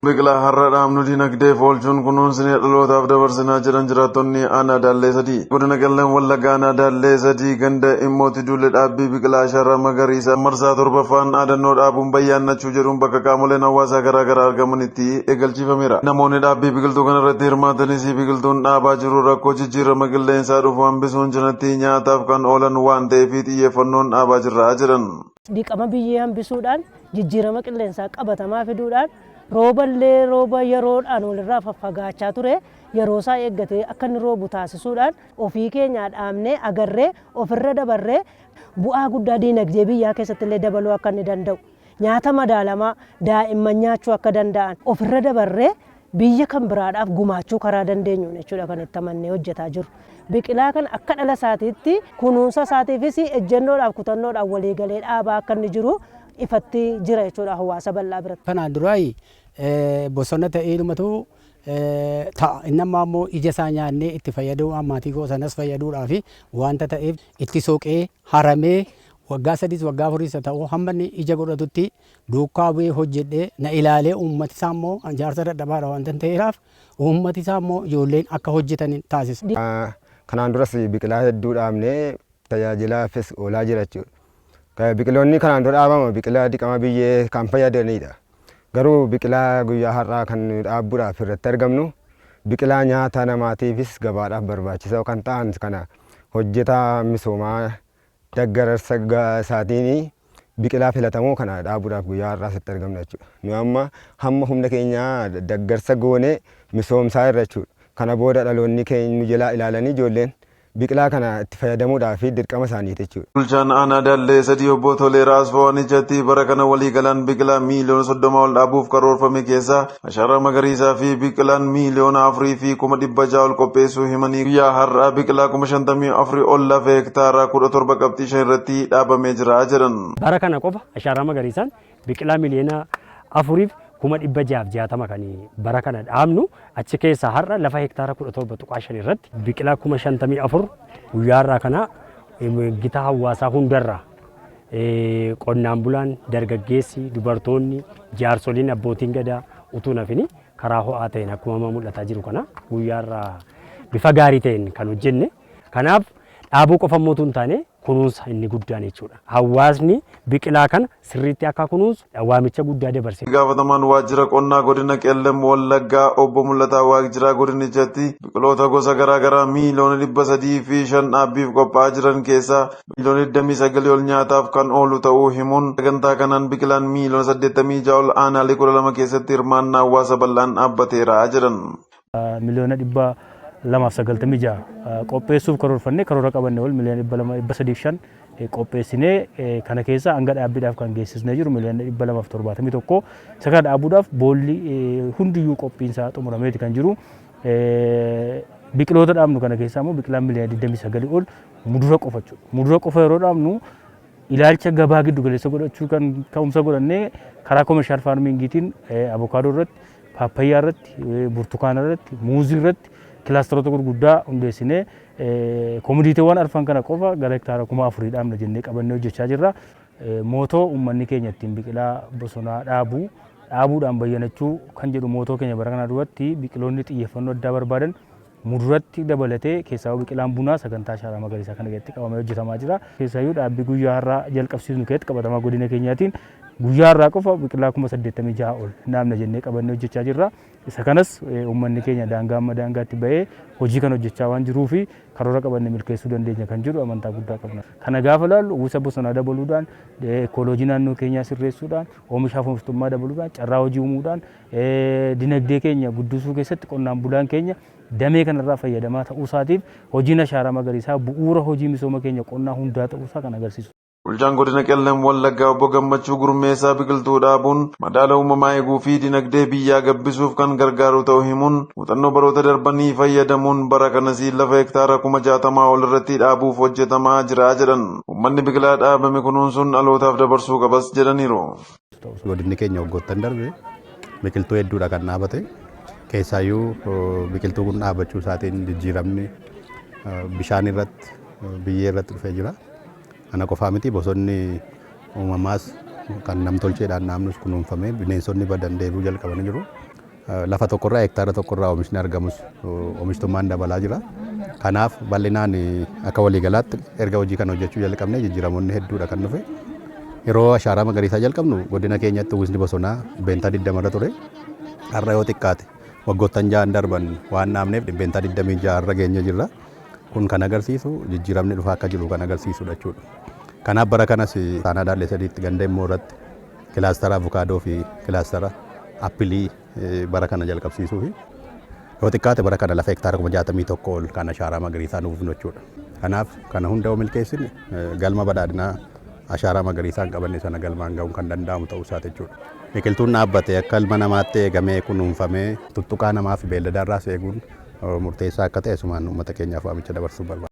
Biqilaa har'a dhaabnu dinagdeef oolchuun kunuunsinee dhalootaaf dabarsinaa jedhan jiraattonni aanaa Daallee Sadii. Godina Qellem Wallaggaa aanaa Daallee Sadii ganda Immooti duulli dhaabbii biqilaa ashaaraa magariisaa marsaa torbaffaan dhaadannoo dhaabuun bayyaannachuu jedhuun bakka qaamoleen hawaasaa garaa garaa argamanitti eegalchiifameera. Namoonni dhaabbii biqiltuu kanarratti hirmaatanis biqiltuun dhaabaa jiru rakkoo jijjiirama qilleensaa dhufu hambisuun cinatti nyaataaf kan oolan waan ta'eef xiyyeeffannoon dhaabaa jirra jedhan. Dhiqama biyyee hambisuudhaan, jijjiirama qilleensaa qabatamaa fiduudhaan, rooballee rooba yeroodhaan walirraa faffagaachaa ture yeroo isaa eeggatee akka inni roobu taasisuudhaan, ofii keenyaa dhaabnee agarree ofirra dabarree bu'aa guddaa diinagdee biyyaa keessatti illee dabaluu akka inni danda'u, nyaata madaalamaa daa'imman nyaachuu akka danda'an, ofirra dabarree biyya kan biraadhaaf gumaachuu karaa dandeenyuun jechuudha kan itti amannee hojjetaa jiru. Biqilaa kana akka dhala isaatiitti kunuunsa isaatiifis ejjennoodhaaf kutannoodhaan waliigalee dhaabaa akka inni jiru ifatti jira jechuudha hawaasa bal'aa biratti. Kanaan duraa bosona ta'ee dhumatu ta'a. Inni ammaa immoo ija isaa nyaannee itti fayyadamuu, maatii koo sanas fayyaduudhaaf wanta ta'eef, itti soqee haramee waggaa 3s waggaa 4s haa ta'u, hamma inni ija godhatutti duukaa bu'ee hojjedhee na ilaalee, uummati isaa immoo jaarsa dadhabaadha wanta ta'eedhaaf, uummati isaa immoo ijoolleen akka hojjetan taasisa. Kanaan duras biqilaa hedduu dhaabnee tajaajilaafis oolaa jira jechuudha. Biqiloonni kanaan dura dhaabaman biqilaa dhiqama biyyee kan fayyadanidha. Garuu biqilaa guyyaa har'aa kan dhaabbuudhaaf irratti argamnu biqilaa nyaata namaatiifis gabaadhaaf barbaachisaa kan ta'an kana hojjetaa misoomaa daggararsa isaatiin biqilaa filatamoo kana dhaabuudhaaf guyyaa har'aa asitti argamna jechuudha. Nu amma hamma humna keenyaa daggarsa goonee misoomsaa irra jechuudha. Kana booda dhaloonni keenya nu jalaa ilaalanii ijoolleen biqilaa kana itti fayyadamuudhaaf dirqama isaaniiti jechuudha. Bulchaan aanaa Daallee Sadii obbo Toleeraa Asfaa Waanichatti bara kana waliigalaan biqilaa miiliyoona 30 ol dhaabuuf karoorfame keessaa ashaaraa magariisaa fi biqilaan 4,600,000 ol qopheessuu himanii, guyyaa har'aa biqilaa 54,000 ol lafa hektaara 17.5 irratti dhaabamee jira jedhan. Bara kana qofa ashaaraa magariisaan biqilaa 4,660,000 kan bara kana dhaabnu, achi keessaa har'a lafa hektaara 17.5 irratti biqilaa 54,000 guyyaa har'aa kana gita hawaasaa hundarraa qonnaan bulaan, dargaggeessi, dubartoonni, jaarsoliin, abbootiin gadaa utuu nafini karaa ho'aa ta'een akkuma amma mul'ataa jiru kana guyyaa har'aa bifa gaarii ta'een kan hojjenne. Kanaaf dhaabuu qofa immoo hin taane, kunuunsa inni guddaan jechuudha. Hawaasni biqilaa kana sirriitti akka kunuunsu waamicha guddaa dabarse. Gaafatamaan waajjira qonnaa godina Qellem Wallaggaa obbo Mul'ataa Waaqjiraa godinichatti biqiloota gosa garaa garaa 305,000,000 dhaabbiif qophaa'aa jiran keessaa miiliyoona 29 ol nyaataaf kan oolu ta'uu himuun, sagantaa kanaan biqilaan miiliyoona 86 ol aanaalee 12 keessatti hirmaannaa hawaasa bal'aan dhaabbateera jedhan. 296,000,000 qopheessuuf karoorfannee, karoora qabanne ol miliyoona 200, 305 qopheessinee, kana keessa hanga dhaabbiidhaaf kan geessisnee jiru miliyoona 271. Isa kana dhaabuudhaaf boolli hundiyyuu qophiinsaa xumurameeti kan jiru. Biqiloota dhaabnu kana keessaa immoo biqilaan miliyoona 29 ol mudura qofa jechuudha. Mudura qofa yeroo dhaabnu ilaalcha gabaa giddu galeessa godhachuu kan ka'umsa godhannee karaa commercial farmingiitiin avokaadoo irratti, paappayyaa irratti, burtukaana irratti, muuzii irratti kilaasteroota gurguddaa hundeessinee commoditywwan arfan kana qofa gara hektaara 4,000 dhaabna jennee qabannee hojjechaa jirra. Motto uummanni keenya ittiin biqilaa bosonaa dhaabu, dhaabuudhaan bayyanachuu kan jedhu motto keenya bara kana duratti biqiloonni xiyyeeffannoo addaa barbaadan muduratti dabalatee, keessaa biqilaan bunaa sagantaa ashaaraa magariisaa kana keessatti qabamee hojjetamaa jira. Keessaayyuu dhaabbii guyyaa har'aa jalqabsiisnu keessatti qabatamaa godina keenyaatiin guyyaa har'aa qofa biqilaa 86,000 ol dhaabna jennee qabannee hojjechaa jirra. Isa kanas uummanni keenya daangaa amma daangaatti bahee hojii kan hojjechaa waan jiruu fi karoora qabanne milkeessuu dandeenya kan jedhu amantaa guddaa qabna. Kana gaafa ilaallu uwwisa bosonaa dabaluudhaan, ekooloojii naannoo keenyaa sirreessuudhaan, oomishaaf oomishtummaa dabaluudhaan, carraa hojii uumuudhaan, dinagdee keenya guddisuu keessatti qonnaan bulaan keenya damee kanarraa fayyadamaa ta'uu isaatiif hojiin ashaaraa magariisaa bu'uura hojii misooma keenya qonnaa hundaa ta'uu isaa kan agarsiisu. Bulchaan godina Qellem Wallaggaa obbo Gammachuu Gurmeessaa biqiltuu dhaabuun madaala uumamaa eeguu fi dinagdee biyyaa gabbisuuf kan gargaaru ta'uu himuun, muuxannoo baroota darbanii fayyadamuun bara kanas lafa hektaara 60,000 ol irratti dhaabuuf hojjetamaa jira jedhan. Uummanni biqilaa dhaabame kunuunsuun dhalootaaf dabarsuu qabas jedhaniiru. Godinni keenya waggoottan darbe biqiltuu hedduudha kan dhaabate. Keessaayyuu biqiltuu kun dhaabachuu isaatiin jijjiiramni bishaan irratti, biyyee irratti dhufee jira. Kana qofaa miti, bosonni uumamaas kan namtolcheedhaan dhaabnus kunuunfamee bineensonni badan deebi'uu jalqabanii jiru. Lafa tokkorraa, hektaara tokkorraa oomishni argamus oomishtummaan dabalaa jira. Kanaaf bal'inaan akka waliigalaatti erga hojii kana hojjechuu jalqabnee jijjiiramoonni hedduudha kan dhufe. Yeroo ashaaraa magariisaa jalqabnu godina keenyatti uwwisni bosonaa 20% irra ture. Har'a yoo xiqqaate waggoottan 6 darban waan dhaabneef 26% irra geenye jirra. Kun kan agarsiisu jijjiiramni dhufaa akka jiru kan agarsiisudha jechuudha. Kanaaf bara kanas aanaa Daallee Sadiitti ganda Immoo irratti kilaastara avukaadoo fi kilaastara appilii bara kana jalqabsiisuu fi yoo xiqqaate bara kana lafa hektaara 61,000 ol kan ashaaraa magariisaa nuuf jechuudha. Kanaaf kana hunda yoo milkeessine galma badhaadhinaa ashaaraa magariisaan qabanne sana galmaan ga'uun kan danda'amu ta'uu isaati jechuudha. Biqiltuun dhaabbate akka ilma namaatti eegamee kunuunfamee tuttuqaa namaa fi beelladaa irraas eeguun murteessaa akka ta'e sumaan uummata keenyaaf waamicha dabarsuu barbaada.